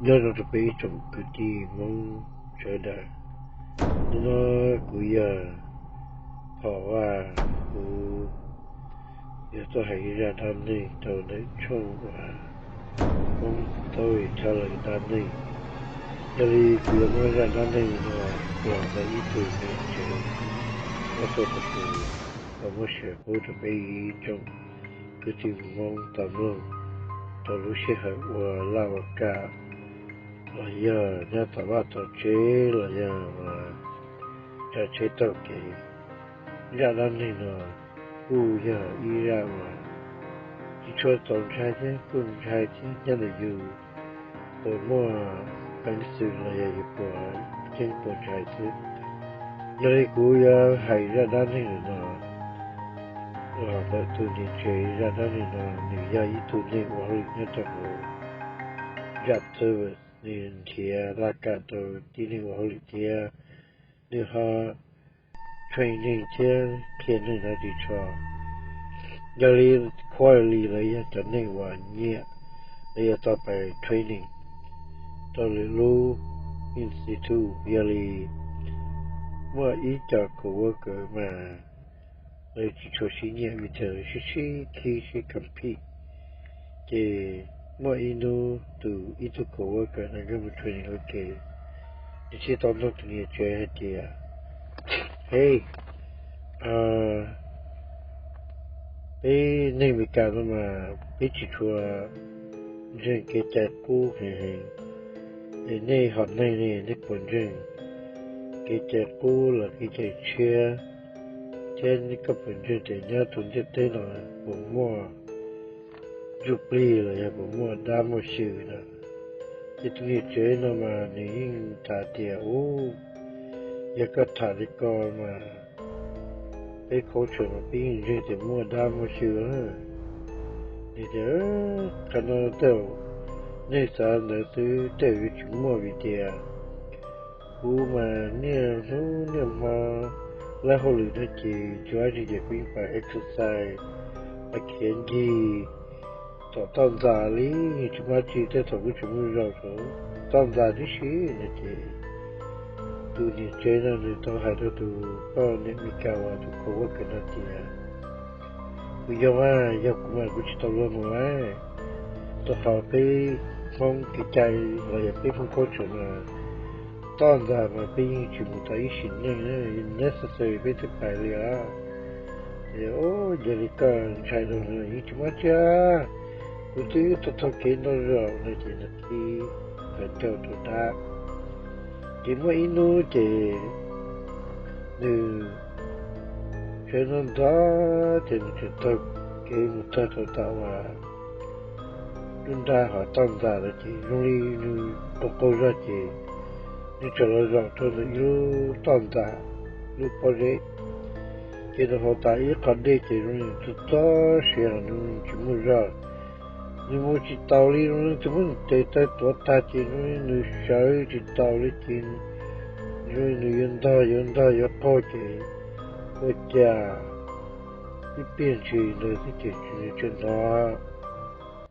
Nyob zoo rau peb ib tsoom kwv tij Hmoob sawv daws. Hnub no kuv yog Thom Vaj, kuv yuav tuaj hais zaj dab neeg rau ntawm tshooj uas Hmoob Storyteller dab neeg. Yog li kuv yuav muab zaj dab neeg no los ntawm ib tug niam tsev ob tug tub, los muab share pub rau peb ib tsoom kwv tij Hmoob tau mloog rau lub sij hawm ua laj ua kam, los yog nyob tom vaj tom tsev los yog tsav tsheb taug kev. Zaj dab neeg no kuj yog ib zaj uas tsis tshua txaus ntshai thiab kuj ntshai thiab nyob ntawm yus puas muaj peev xwm los yog yus puas ceeb puas ntshai xwb. Yog li kuv yuav hais zaj dab neeg no los ntawm tus niam tsev. Zaj dab neeg no nws yog ib tug neeg ua hauj lwm nyob rau hauv zaj service, nws nrhiav laj kam rau tib neeg ua hauj lwm thiab nws ho training thiab qhia neeg no ris tsho. Yog li quarterly lawv yog cov neeg uas nyiam, lawv yuav tau pais training rau lwm lub institute. Yog li muaj ib co coworker mas lawv tsis tshua sib nyiam vim tias lawv sib sib khib sib compete. Ces muaj ib hnub tus ib tug coworker no nkag mus training ua ke, nws thiaj tau nug tus niam tsev hais tias, Hej, peb neeg Amelikas no mas peb tsis tshua ntseeg kev cai qub heev heev, es nej hom neeg ne nej puas ntseeg kev cai qub los kev cai tshiab, thiab koj puas ntseeg tias nyob rau ntiaj teb no puas muaj ntsuj plig los yog puas muaj dab muaj xyw na? Ces tus niam tsev no mas nws yeej tham tias, Ub, yog koj tham li ko mas peb culture mas peb yeej ntseeg tias muaj dab muaj xyw na. Nws tias, Qhov no tej zaum nej xav ntawd xwb, tej zaum yuav tsis muaj vim tias kuv mas niaj hnub niaj hmo lawb hauj lwm no ces tsis muaj dab tsi ces kuv yeej pais exercise, pais khiav ncig tom toj ntxas li, yeej tsis muaj dab tsi. Tej thaum kuv tseem muaj zog tod toj ntxas tib si no ces tus niam tsev no nws tau hais rau tus poj niam Amelikas uas tus coworker no tias, Kuv yog mas, yog kuv mas kuv tsis tau luag mus. Rau qhov peb Hmoob kev cai los yog peb Hmoob culture mas toj ntxas mas peb yeej tsis mus tau ib sim neej, necessary peb thiaj pais li os. Ces, Yog li koj ntshai rau no yeej tsis muaj dab tsi, kuv twb taug kev ntau zaus no ces nws qhib qhov ncauj rau dab. Ces muaj ib hnub ces nws sawv ntxov ntxov ces nws tseem taug kev mus txog rau tom uas lub nrab hav toj ntxas lawm ces zoo li nws qaug qaug zog ces nws txawm los zaum rau ntawm ib lub toj ntxas lub pob zeb. Ces nws hauv tas ib qho dej ces zoo li nws txog siav los nws tsis muaj zog, nws mus tsis taus li, zoo li tus muab nws tes taw tuav tag ces zoo li nws sawv tsis taus li ces zoo li nws yuav ntog yuav ntog yuav qaug ces ua cas ib pliag ntshis ntawd xwb ces nws tseem hnov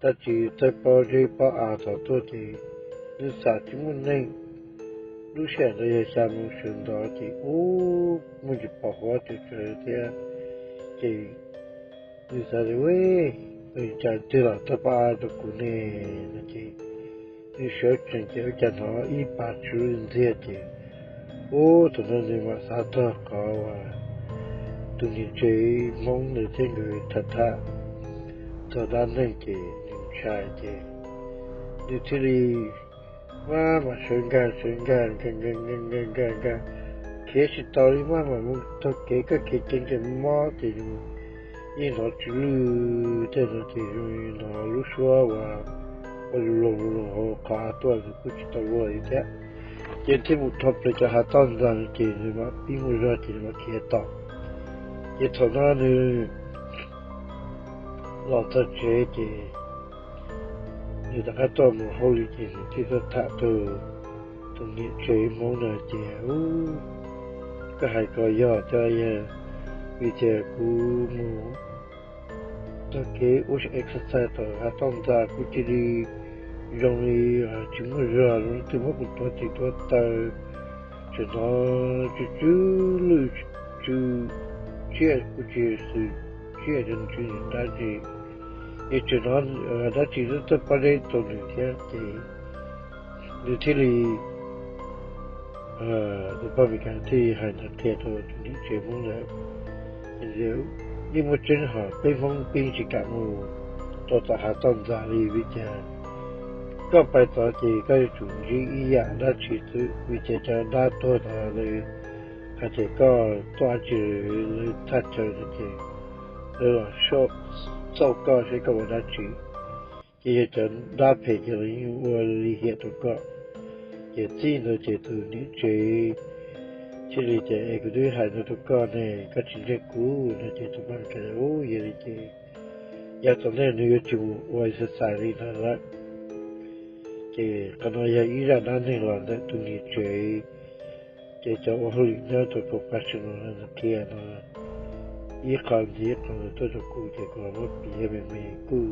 dab tsi txawb pob zeb pob av tod tuaj ces nws xam tsis muaj neeg. Lub sij hawm ntawd yog xya moo sawv ntxov ces ub muaj ntsis pos huab tsawv tsawv thiab ces nws xav tias, Ua cas twg los txawb pob av rau kuv ne? No ces nws sawv tsees ces ua cas hnov ib pas tsw ntxiag ces ub thaum no nws mam xav txog qhov uas tus niam tsev Hmoob ntawd thiab nkawd tham tham txog dab neeg ces nws ntshai ces nws thiaj li maj mam sawv nkag sawv nkag nkag nkag nkag nkag nkag, khiav tsis tau li, maj mam mus taug kev, koj khiav ceev ces mob ces yeej hnov tsw lwj tej no ces hnov lub suab uas ua lu loos lu loos hauv qhov av tuaj, nws kuj tsis tau luag li thiab. Ces thiaj mus dhau plaws cov hav toj ntxas ces nws mam pib muaj zog ces nws mam khiav tau. Ces thaum no nws los txog tsev ces nws rov qab tuaj mus hauj lwm ces nws thiaj tuaj tham tus, tus niam tsev Hmoob no tias, Ub, koj hais ko yog cov, yog vim tias kuv mus taug kev ua exercise tom hav toj ntxas kuv cia li zoo li tsis muaj zog, zoo li twg muab kuv tuav txij tuav taw, tseem hnov tsw tsw lwj, tsw tsiaj, kuv tsis xav tsiaj, tsw dab tsi, es tseem hnov dab tsi tuaj pob zeb rau nws thiab ces nws thiaj li, tus poj Amelikas thiaj li hais ntawd qhia rau tus niam tsev Hmoob ntawd, yeej muaj tseeb hos peb Hmoob peb tsis kam mus rau tom hav toj ntxas li vim tias koj pais tod ces koj yuav tsum ntsib ib yam dab tsi xwb, vim tias cov dab tuag tod lawv hais tias koj tuaj dab tsi lawv thaj chaw no ces lawv los xauj koj seb koj ua dab tsi, ces yog cov dab phem ces lawv yeej ua lim hiam rau koj. Ces txij ntawd ces tus niam tsev thiaj li tias, Es kuv twb hais no rau koj ne, koj tsis ntseeg kuv no ces tus poj Amelikas tias, Ub, yog li ces yav tom ntej nws yuav tsis mus ua exercise li ntawd lawm. Ces qhov no yog ib zaj dab neeg los ntawm tus niam tsev, ces cov ua hauj lwm nyob rau professional no qhia no, ib qho ntxiv ib qho ntawd tuaj rau kuv ces kuv ho muab piav me me, kuj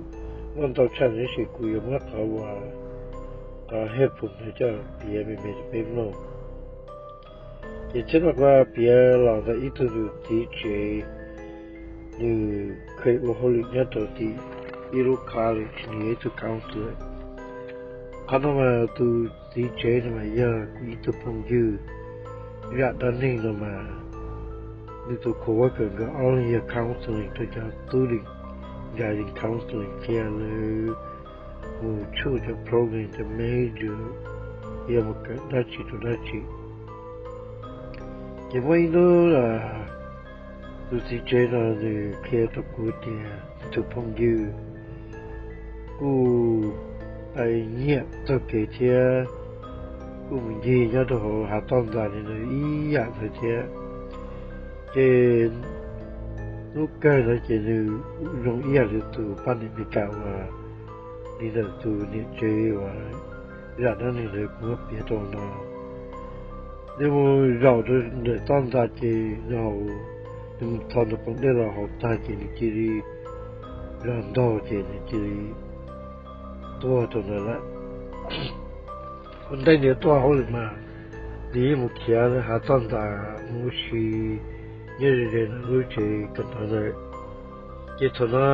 muaj ntau tshaj no tab sis kuv yuav muab qhov uas qhov hej phoom ntawd coj piav me me rau peb mloog. Ces txhia no kuv piav los ntawm ib tug tus txiv tsev, nws kheev ua hauj lwm nyob rau tim ib lub college, nws yog ib tug counselor. Qhov no mas tus txiv tsev no mas yog kuv ib tug phooj ywg. Zaj dab neeg no mas nws tus co-worker nkawd ob leeg yog counseling rau cov student, guidance counseling qhia lawv mus tshuaj cov program cov major, yog mus kawm dab tsi rau dab tsi. Ces muaj ib hnub tus txiv tsev no nws qhia rau kuv tias nws tus phooj ywg kuj nyiam taug kev thiab kuj mus ncig nyob rau hauv hav toj ntxas li nws ib yam ntawd thiab. Ces hnub kawg ntawd ces nws zoo ib yam li tus poj niam Amelikas uas li ntawm tus niam tsev uas zaj dab neeg ntawd kuv muab piav rau no. Nws mus zaum rau ntawm toj ntxas ces nws, nws mus tho nws poom dej los haus tag ces nws cia li los ntog ces nws cia li tuag rau ntawd lawm. Ua ntej nws tuaj hauj lwm mas nws yeej mus khiav hav toj ntxas mus ua si nyob ze ze ntawm lub tsev kawm ntawv ntawd. Ces thaum no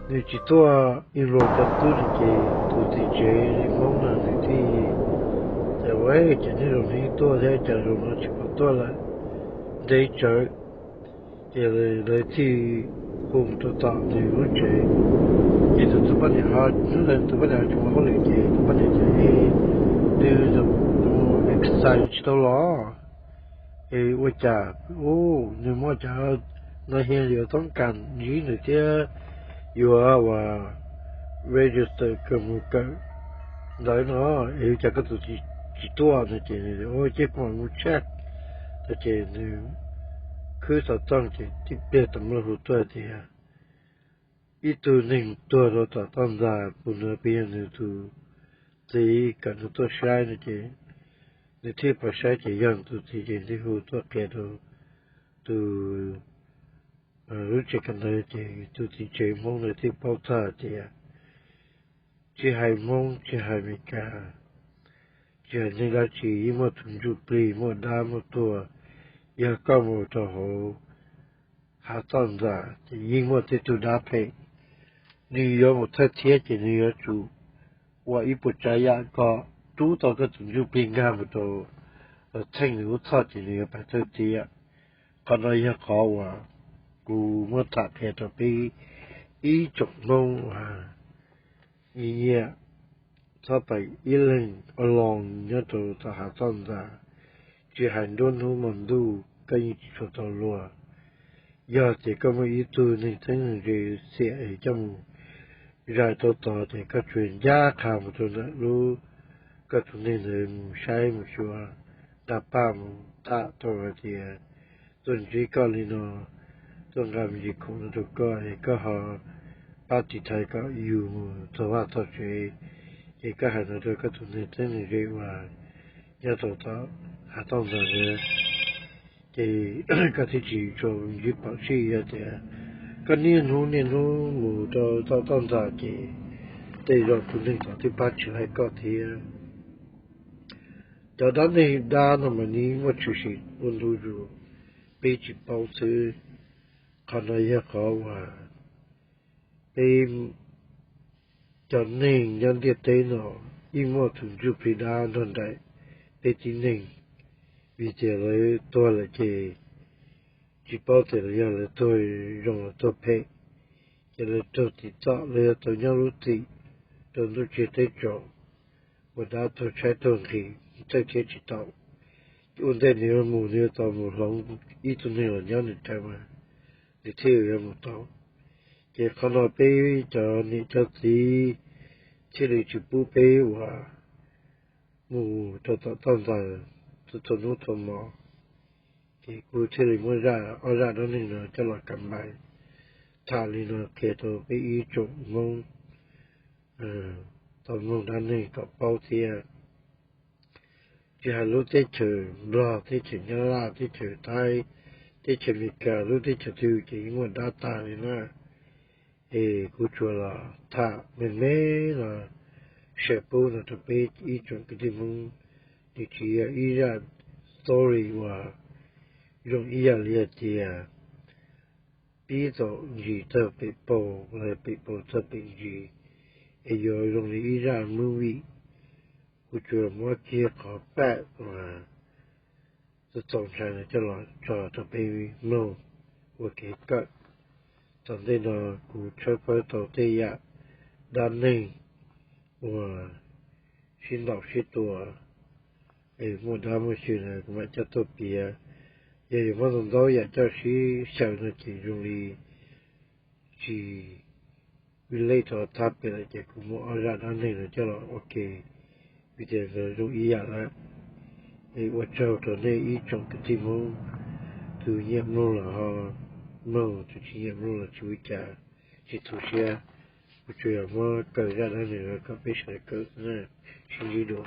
nws tsis tuaj involve cov tub no ces tus txiv tsev Hmoob no nws thiaj tias, Ua cas nej zoo no yeej tuaj thiab cas zaum no tsis pom tuaj lawm, ntev tsawv. Ces lawv thiaj hu mus rau tom nws lub tsev. Ces tus, tus poj niam ho, hnub ntawd tus poj niam ho tsis mus hauj lwm ces tus poj niam tias, Nws exercise tsis tau los, es ua cas nws muaj cov no hias li toob kas ntsib nws thiab yuav uas register kawm mus kawm ntawv no, es ua cas koj tus txiv tsis tuaj no ces, Ua ces kuv mam mus check. Ces nws khwb xov tooj ces tib pliag tau mloog hu tuaj tias ib tug neeg tuag rau tom toj ntxas, puas yog nws tus txiv kom nws tuaj saib no ces nws thiaj pais saib ces yog nws tus txiv ces thiaj hu tuaj qhia rau tus lub tsev kawm ntawv ces tus txiv tsev Hmoob ntawd thiaj paub txog tias tsis hais Hmoob tsis hais Amelikas, tsis hais neeg dab tsi yeej muaj tus ntsuj plig, muaj dab muaj tuag. Yog koj mus rau hauv hav toj ntxas ces yeej muaj tej tug dab phem, nws yuav mus thawj thiab ces nws yuav tsum ua ib puas tsav yam kom rub tau koj tus ntsuj plig nkag mus rau theej nws lub txhoj ces nws yuav pais thawj thiab. Qhov no yog qhov uas kuv muab tham qhia rau peb ib tsoom Hmoob uas nyiam nyiam txhob pais ib leeg alone nyob rau tom hav toj ntxas, tsis hais nruab hnub hmo ntuj koj yeej tsis tshua tau luag. Yog tias koj muaj ib tug neeg txheeb neeg ze xiam es coj mus zais rau tod ces koj tsuas ncaj qha mus rau ntawm lub, koj tus neeg ntawd mus saib mus xyuas, nqa paj mus tham rau hais tias tuaj ntsib koj li no, tuaj nqa me ntsis khoom no rau koj es koj ho pab tiv thaiv kom yus mus txog vaj txog tsev. Ces koj hais no rau koj tus neeg txheeb neeg ze uas nyob rau tom hav toj ntxas ntawd, ces koj thiaj tsis tshua ntsib pom sij. Yog tias koj niaj hnub niaj hnub mus rau tom toj ntxas ces tej zos tus neeg tod twb pab tsis laij koj thiab. Cov dab neeg dab no mas nws muaj tshwm sim ua ntu zus, peb tsis paub xwb. Qhov no yog qhov uas peb cov neeg nyob ntiaj teb no yeej muaj tus ntsuj plig dab nrog nraim peb tib neeg, vim tias lawv tuag lawm ces tsis paub tias lawv yog lawv tuag zoo los tuag phem, ces lawv raug tim txom los yog tau nyob lub txim rau ntuj tsaus teb tsaus, ua dab tuag tshaib tuag nqhis, txawj thiab tsis tau. Ces ua ntej nws yuav mus nws yuav tau mus hloov ib tug neeg los nyob nws chaw mas nws thiaj yuav mus tau. Ces qhov no peb cov niam cov txiv thiaj li tsis pub peb uas mus rau tom toj ntxas txhua hnub txhua hmo. Ces kuv thiaj li muab zaj ob zaj dab neeg no coj los kam npais tham li no qhia rau peb ib tsoom Hmoob tau mloog dab neeg kom paub thiab. Tsis hais lub teb chaws Nplog, teb chaws Nyab Laj, teb chaws Thaib, teb chaws Amelikas, lub teb chaws twg ces yeej muaj dab tag li na. Es kuv tsuas los tham me me los share pub no rau peb ib tsoom kwv tij Hmoob. Nws tsis yog ib zaj story uas zoo ib yam li hais tias pib thaum ntsis txog pem paus los pem paus txog pem ntsis, es yuav zoo li ib zaj movie. Kuv tsuas muab kiag qhov paj uas txaus ntshai no coj los tso rau peb mloog ua kev kawm. Tom ntej no kuv tshawb fawb tau tej yam dab neeg uas sib ntaus sib tua, es muaj dab muaj tswv na kuv mam coj tuaj piav. Yog yuav muab ntau ntau yam coj sib xyaw no ces zoo li tsis relate rau thab pem lawm ces kuv muab ob zaj dab neeg no coj los ua ke, vim tias nkawd zoo ib yam lawm. Es ua tsaug rau nej ib tsoom kwv tij Hmoob, tus nyiam mloog los ho mloog, tus tsis nyiam mloog los tsis ua cas, tsis tu siab. Kuv tsuas yog muab kaw zaj dab neeg kom peb sawv daws kawm, sib ntsib dua.